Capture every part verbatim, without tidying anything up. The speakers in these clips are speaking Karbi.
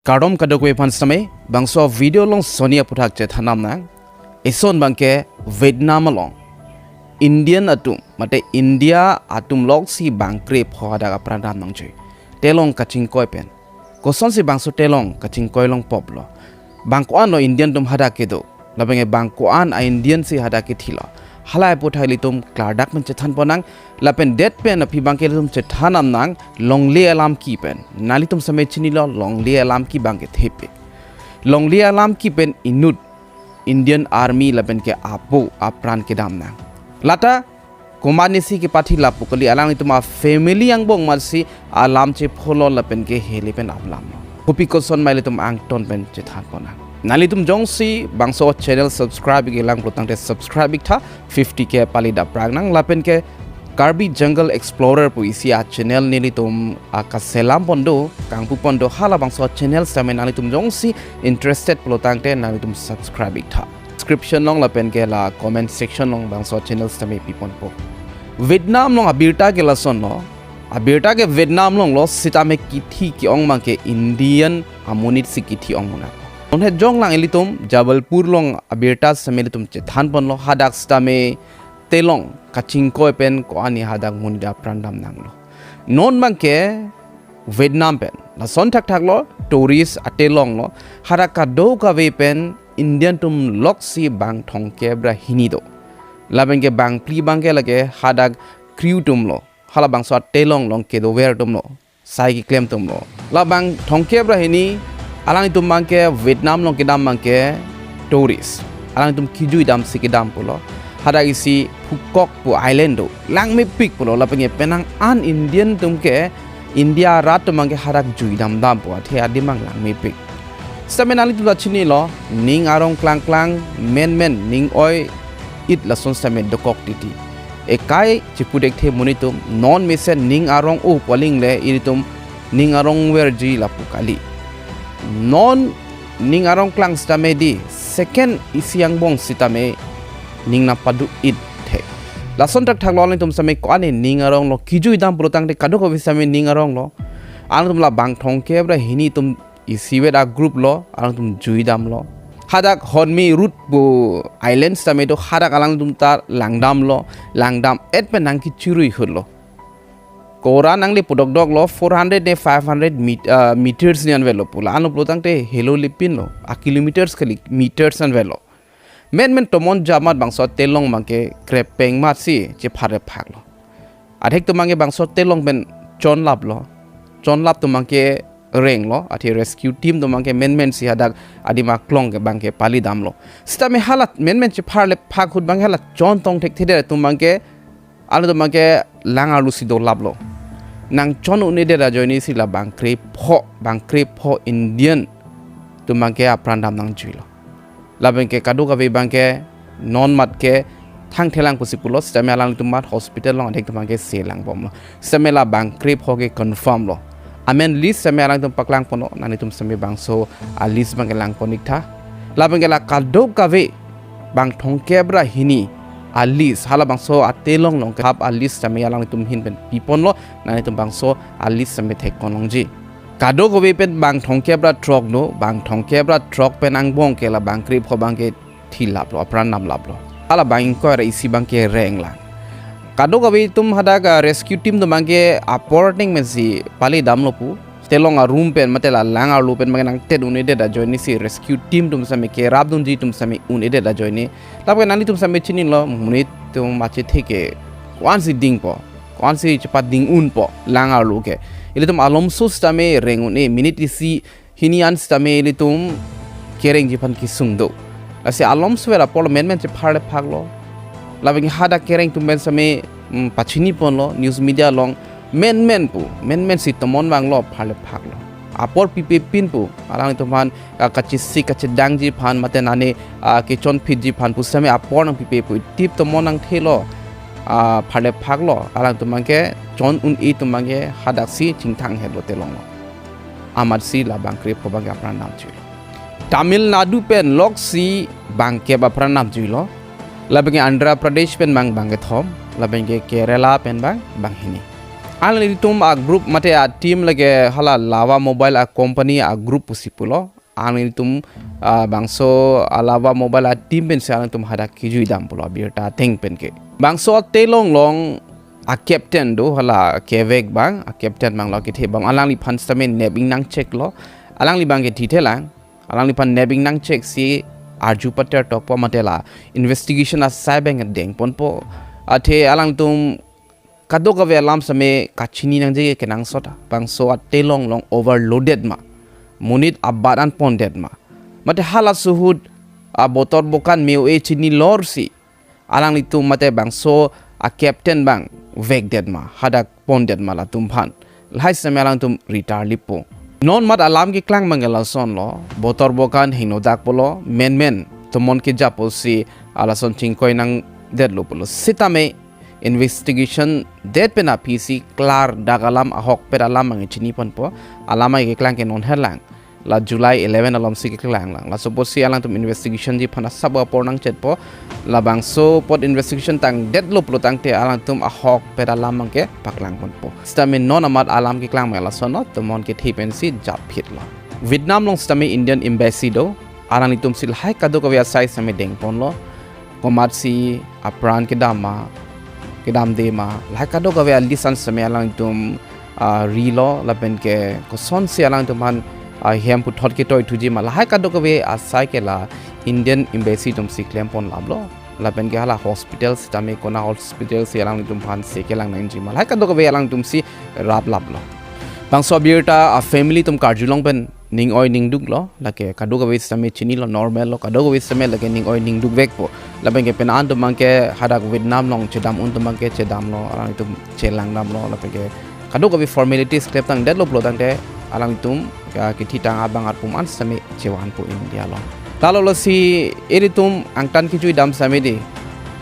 Kardom kadokave aphan sitame, bangso video along soni aputhak chethan damnang. Eson abangke Vietnam along Indian atum, mate India atum loksi bang krepho hadak apran dam nangjui. Telong kachingkoi pen. Kosonsi bangso telong kachingkoi longpoplo? Bang ko-an lo Indian atum hadak kedo? Lapen ke bang ko-an a-Indian si hadak kethilo? Halahai aputhak ilitum klardak pen chethan ponnang. Lapen det pen aphi abangke ilitum chethan damnang Longley alamki pen. Nanglitum sitame chinilo, Longley alamki abangke thepik. Longley alamki pen inut Indian Army lapen ke apo apran kedam nang. Lata komatne si kepathi lapu kali, alanglitum a-family angbong amatsi alam chepholo lapen ke heli pen aplam. Kopi koson ma ilitum angton pen chethan ponnang. Nanglitum jongsi bangso channel subscribe ik-e lang pulotangte subscribe iktha, fifty K pali dapprang nang. Lapen ke Karbi Jungle Explorer pu isi a-channel nelitum akaselam pon do, kangpu pon do, halabangso channel sitame nanglitum jongsi interested pulotangte nanglitum subscribe iktha. Description along lapen ke la comment section along bangso channel sitame piponpo. Vietnam along abirta ke lasonlo. Abirta ke Vietnam alonglo, sitame kithi ke-ong abangke Indian amonit si kithi ong muna. Non he jonglang ilitum Jabalpur along abirta sitame ilitum chethan ponlo, hadak sitame telong kachingkoi pen ko-an ni hadak monit apran dam nanglo. Non abangke Vietnam pen lason thakthaklo, tourist atelong lo, hadak kadokave pen Indian atum loksi bang thomkep ra hini do. Lapen ke bangphli abangke lake hadak crew atum lo, halabangso atelong along kedover atum lo, sai keklem atum lo. La bang thomkep ra hini, alanglitum abangke Vietnam along kedam abangke tourist. Alanglitum kijui damsi kedam pulo. Hadak isi Phu Quoc pu island do, langmepik pulo. Lapen ke penang an Indian atum ke, India arat atum abangke hadak jui dam dam pu athe adim abang langmepik. Sitame nanglitum ta chinilo, ning arong klangklang, menmen ning oi-it lason sitame dokok titi. Ekai chipu dekthe monit atum, non mesen ning arong-o pu aling le ilitum ning arong verji lapu kali. Non ning arong klang sitame di, second isi angbong sitame ning nangpadu-it thek. Lason thakthaklo, alanglitum sitame ko-an ni ning arong lo, kijui dam pulotangte kadokave sitame ning arong lo. Alanglitum la bang thomkep ra hini atum isivet a-group lo, alanglitum jui damlo. Hadak Hon Mui Ruet pu island sitame do, hadak alanglitum ta lang damlo, lang dam-et pen nangkechirui ahut lo. Kora nangle pudokdok lo, four hundred ne five hundred met-, ah, meters ni anvet lo pu. La-anlo pulotangte helo lipin lo, a-kilometers kali, meters anvet lo. Menmen tomon jam amat bangso telong abangke krepeng amatsi chephar phak lo. Adhek atum abangke bangso telong pen chonlap lo. Chonlap atum abangke reng lo, athe rescue team atum abangke menmen si hadak adim aklong ke abangke pali damlo. Sitame hala menmen chephar le phak ahut abang hala chon tong thekthedet atum abangke, alanglitum abangke lang arlo si dolap lo. Nangchon un-edet ajoine si la bang krepho, bang krepho Indian atum abangke apran dam nangjui lo. Lapen ke kadokave abangke non amat ke thangthelang pusi pulo, sitame alanglitum amat hospital along adhek atum abangke selang bomlo. Sitame la bang krepho ke confirm lo. Amen list sitame alanglitum paklang ponlo, nanglitum sitame bangso a-list abangke lang pon iktha. Lapen ke la kadokave bang thomkep ra hini a-list, halabangso atelong along kehap a-list sitame alanglitum ahin pen piponlo, nanglitum bangso a-list sitame theklong longji. Kadokave pen bang thomkep ra throk do, bang thomkep ra throk pen angbong ke la bang krepho abangke thilap lo, apran damlap lo. Hala bang ingkoi ra isi abangke reng lang. Kadokave atum hadak, ah, rescue team atum abangke apor aning pensi pali damlo pu. Telong a-room pen mate la lang arlo pen abangke nangtet un-edet ajoine si rescue team atum sitame kerap dunji atum sitame un-edet ajoine. Lapen nanglitum sitame chinilo, monit atum achethe ke ko-ansi dingpo, ko-ansi chepading unpo lang arlo ke. Ilitum alomso sitame reng un-e, minute isi hini an sitame ilitum kerengji aphan kesung do. Lasi alomso vel apor menmen chepharle phak lo. Lapen hadak kereng atum pen sitame, mm, pachini ponlo news media along, menmen pu, menmen si tomon vanglo, pharle phak lo. Apor pipe pin pu, alanglitum aphan, ah, kachesik kachedangji aphan, mate nane, ah, kechonphitji aphan pu sitame apor nangpipe pu, tip tomon nangthelo, ah, pharle phak lo, alanglitum abangke chon un-e atum abangke hadaksi chingthang-het lo telong lo. Amatsi la bang krepho abangke apran damjui. Tamil Nadu pen loksi bangkep apran damjui lo. Lapen ke Andhra Pradesh pen abang bangkethom. Lapen ke Kerala pen abang banghini. Alanglitum a-group mate a-team lake hala Lava Mobile a-company a-group pusi pulo. Alanglitum, ah, bangso a-Lava Mobile a-team pensi alanglitum hadak kejui dam pulo abirta ateng penke. Bangso telong along a-captain do, hala kevek abang, a-captain abang lo kethe abang, alangliphan sitame nep ingnang chek lo, alangli abangke thithe lang, alangliphan nep ingnang chek si arju pater tokpo mate la investigation asai abang dengponpo, athe alangtum kadokave alam sitame kachini nangji kenangsot, bangso atelong along overloaded ma, monit abat an pondet ma, mate halaso ahut a-botor bokan me-o-e chinilor si alanglitum mate bangso a-captain abang vekdet ma, hadak pondet ma latum aphan. Lahai sitame alangtum ritar lipo. Non amat alam keklang abangke lason lo, botor bokan hingno dak pulo, menmen tomon keja pusi alason chingkoi nangdetlo pulo. Sitame investigation det pen aphi si klardak alam, ahokpet alam abang chiniponpo. Alam abang keklang ke non herlang, la July eleven alom si keklang lang. Laso apotsi alangtum investigation ji aphan asap apor nangchetpo. Labangso apot investigation tangdetlo pulo tangte alangtum ahokpet alam abangke paklangponpo. Sitame non amat alam keklang abang lason lo, tomon kethe pensi japphitlo. Vietnam along sitame Indian Embassy do, alanglitum si lahai kadokave asai sitame dengponlo. Komatsi apran kedam ma, kedamde ma, lahai kadokave a-list an sitame alangtum, ah, rilo, lapenke kosonsi alangtum aphan, ah, hem puthot ketoithuji ma, lahai kadokave asai ke la Indian Embassy atum si klempon laplo. Lapenke hala hospital sitame kona hospital si alangtum aphan se kelang nangji ma, lahai kadokave alangtum si rap laplo. Bangso abirta a-family atum karjulong pen ning oi ning duklo, lake kadokave sitame chinilo, normal lo, kadokave sitame lake ning oi ning dukvekpo. Lapenke penang atum abangke hadak Vietnam along chedam un atum abangke chedamlo, alangtum chelang damlo, lapenke kadokave formalities klep tangdetlo pulo tangte alangtum, ah, kethitang abang arpum an sitame chevanpo India along. Lalo lo si ilitum angtan kejui dam sitame dei,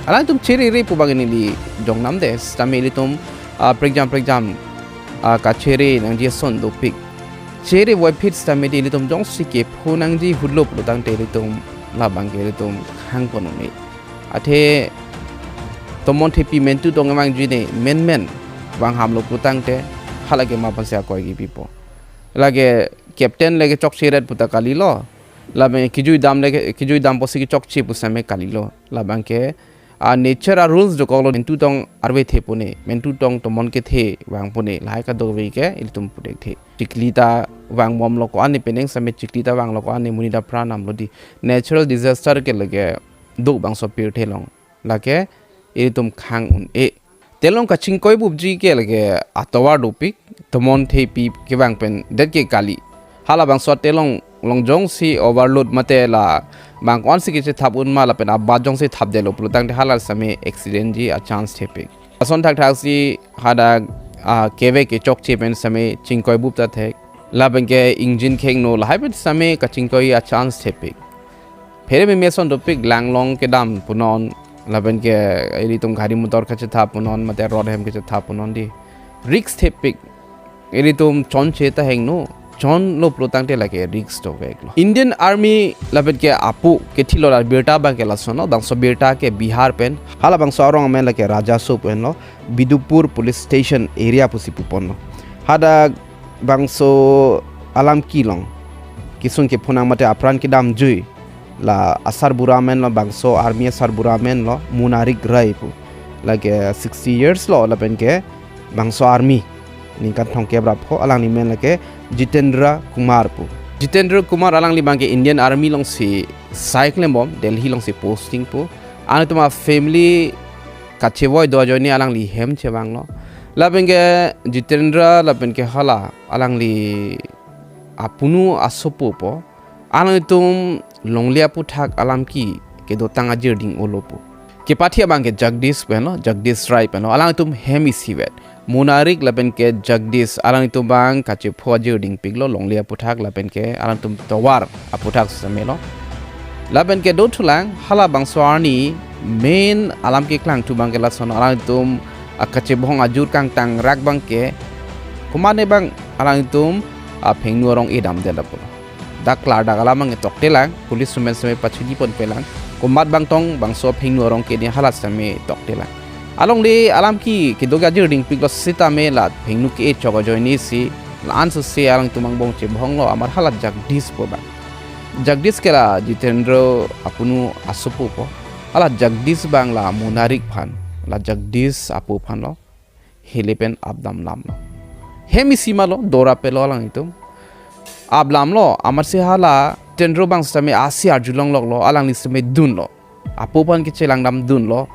alangtum chere re pu abang neli jongnamde, sitame ilitum, ah, prekjam prekjam, ah, kachere nangji ason dopik. Chere voiphit sitame dei ilitum jongsi kepho nangji ahut lo pulo tangte ilitum labangke ilitum khang pon un-e. Athe tomon thepi mentu tong emang jui ne menmen vangham lo pulo tangte hala ke ma aphansi akoi kepipo. Lake captain lake chokche ret puta kalilo. Labang kejui dam lake, kejui dam pusi kechokche pu sitame kalilo. Labangke a-nature a-rules dokoklo, mentu tong arve the pune, mentu tong tomon kethe vang pune, lahai kadokave ke ilitum puthekthe. Chikli ta vangbomlo, ko-an ne penang sitame chikli ta vanglo, ko-an ne monit apran damlo dei. Natural disaster ke lake do bangso pirthe along. Lake ilitum khang un-e. Telong kachingkoibupji ke lake atovar dopik, tomon thepi kevang pen det ke kali. Halabangso telong along jongsi overload mate labang ko-ansi kechethap un ma lapen abat jongsi thapdetlo pulo tangte hala sitame accident ji a-chance thepik. Lason thakthaksi hadak, ah, kevek kechokche pen sitame chingkoibup ta thek. Lapenke engine khengno lahai pen sitame kachingkoi a-chance thepik. Phere meme ason dopik, langlong kedam punon, lapenke ilitum gari motor kachethap punon, mate rod hem kachethap punon dei. Risk thepik. Ilitum chonche ta hengno, chonlo pulo tangte lake risk doveklo. Indian Army lapenke apu kethilo abirta abangke lasonlo, bangso birta ke Bihar pen, halabangso arong amen lake Rajaso pu henlo, Bidupur Police Station area pusi puponlo. Hadak bangso alam kelong, kesung kephonang mate apran kedamjui la asarbura amenlo, bangso army asarbura amenlo, Munarik Rai pu. Lake sixty years lo lapenke bangso army ningkan thomkep ra pho, alangli amen lake Jitendra Kumar pu. Jitendra Kumar alangli abangke Indian Army alongsi sai klembom, Delhi alongsi posting pu. Alangtum a-family kachevoi do ajoine alangli hem chevanglo. Lapenke Jitendra lapenke hala alangli apunu asopo pu. Alangtum longle aphuthak alam ke kedotang ajirding olo pu. Kepathi abangke Jagdish pu henlo, Jagdish Rai pu henlo. Alangtum hem isivet. Munarik lapenke Jagdish alangtum abang kachepho ajirdingpiklo longle aphuthak lapenke alangtum tovar aphuthak sitame lo. Lapenke dothulang halabangso arni main alam keklangthu abangke lason alangtum akachebong ajur kangtangrak abangke komatne abang alangtum aphengnu arong-e damdet lapu. Dak klardak alam abang toktelang, police sumen seme pachini ponpelang, komat abang tong bangso aphengnu arong ke ne hala seme toktelang. Alongle alam ke kedo ke ajir dingpiklo sitame la phengnu ke-e chok ajoine si la-an sose alangtum angbong chebohonglo amat hala Jagdish pu abang. Jagdish ke la Jitendra apunu asopo pu. Hala Jagdish abang la Monarik aphan, la Jagdish apo aphanlo. Hele pen apdam lamlo. Hem isi malo, dora pelo alanglitum. Aplamlo, amatsi hala Jitendra abang sitame asi arjulongloklo, alangli sitame dunlo. Apo aphan kechelangdam dunlo,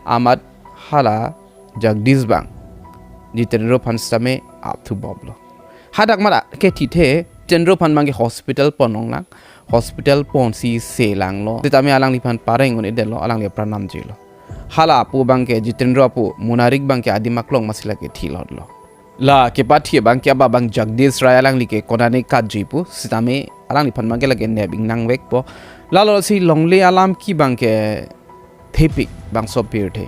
amat hala Jagdish abang Jitendra aphan sitame apthu boblo. Hadak mat kethithe, Jitendra aphan abang ke hospital pon longlang, hospital ponsi selanglo. Sitame alangliphan pareng un-edetlo, alangli apran namjelo. Hala apo abang ke Jitendra apo, Monarik abang ke adim aklong amatsi lake thilotlo. La kepathi abang ke aba abang Jagdish Rai alangli ke konane katji pu, sitame alangliphan abang ke lake nep ingnangvekpo. Lalo si longle alam ke abang ke thepik bangso pirthe.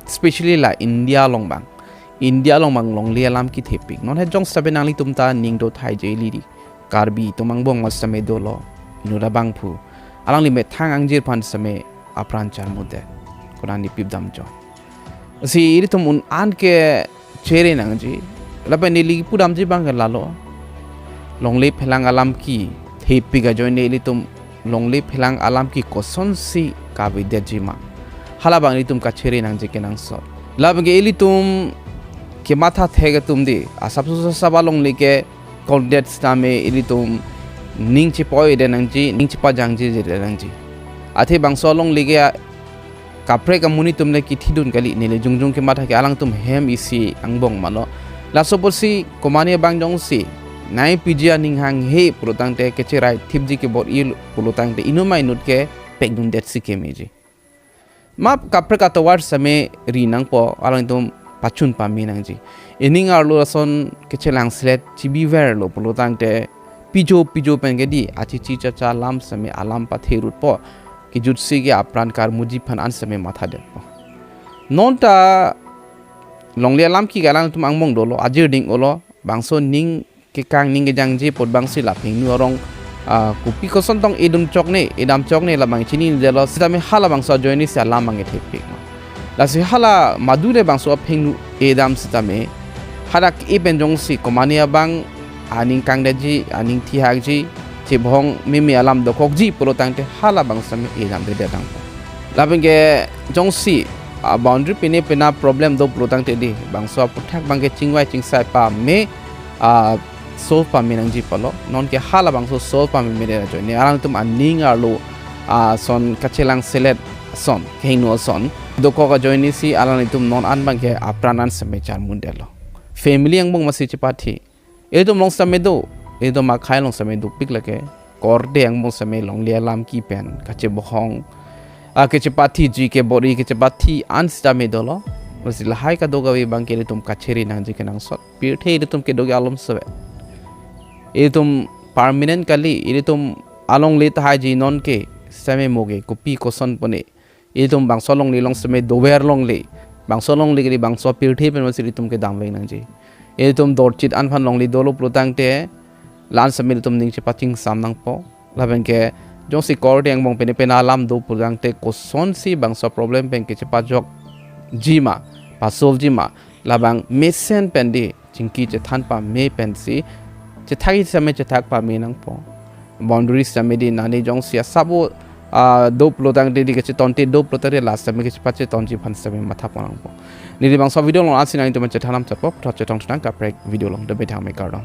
Especially la India along abang. India along abang longle alam ke thepik. Non he jongsi tabe nanglitum ta ning do thai je ili di. Karbi atum angbong amat sitame dolo. Inut abangphu. Alangli methang angjir aphan sitame apran charmudet. Konane pipdam jo. Si ilitum un-an kechere nangji. Lapen neli pudamji abang ke lalo. Longle phelang alam ke thepik ajoine ilitum longle phelang alam ke kosonsi kavedetji ma. Hala abang ilitum kachere nangji kenangsot. Lapen ke ilitum kematha thek atum di. Asapso asap alongle ke kondet sitame ilitum ning chepoi-edet nangji, ning chepajangjejedet nangji. Athe bangso alongle ke kaprek amonit atum le kethidun kali, neli jongjong kematha ke alangtum hem isi angbong malo. Laso apotsi komane abang jongsi nai piji aning hanghe pulotangte, kecherai thipji kebor-i pulotangte, inut ma inut ke pekdundet si kemeji. Ma kaprek atovar sitame ri nangpo, alangtum pachun pame nangji. Ining arlo ason kechelangselet chibiverlo pulotangte, pijo pijo pen ke di, achichi chacha alam sitame alam patherutpo. Kejutsi ke apran karmuji aphan an sitame mathadetpo. Non ta longle alam ke alangtum angbong dolo, ajir ding-olo, bangso ning kekang ning kejangje apot abangsi la phengnu arong, ah, kopi koson tong edun chokne, edam chokne labang chinidetlo, sitame hala bangso ajoine si alam abang ke thepik. Lasi hala madu le bangso aphengnu edam sitame, hadak e pen jongsi komane abang aning kangdetji, aning thihakji, chebohong meme alam dokokji pulotangte hala abang sitame edamdedet nangpo. Lapen ke jongsi, ah, boundary pine pena problem do pulotangte di, bangso aputhak abang ke chingvai chingsai pame, ah, solve pame nangji pulo. Non ke hala bangso solve pamemedet ajoine alangtum aning arlo, ah, ason kachelangselet ason, kehingno ason dokok ajoine si alanglitum non an abang ke apran an sitame charmundetlo. Family angbong amatsi chepathi. Ilitum along sitame do, ilitum akhei along sitame dopik lake. Korte angbong sitame longle alam ke pen kachebohong, ah, kachepathiji kebor-i kachepathi an sitame dolo. Lasi lahai kadokave abang ke ilitum kachere nangji kenangsot. Pirthe ilitum kedo ke alom sove. Ilitum permanent kali, ilitum alongle tahai ji non ke sitame mo ke kopi koson pone. Ilitum bangso alongle along sitame dover longle. Bangso alongle kali bangso pirthe pen amatsi ilitum kedamvek nangji. Ilitum dorchit an aphan longle dolo pulotangte, la-an sitame ilitum ning chepachingsam nangpo. Lapen ke jongsi korte angbong pine pena alam do pulotangte kosonsi bangso problem pen kechepajokji ma, pasolveji ma, labang mesen pen di chingki chethan pame pensi chethak sitame chethak pame nangpo. Boundary sitame di nani jongsi asap o, ah, do pulotangte di kachetonte do pulotangte la sitame kachepachetonji aphan sitame mathapon nangpo. Neli bangso video along ansi nanglitum chethan lam chapo, puthot chetong chetong kaprek video along, dome thangme kardom.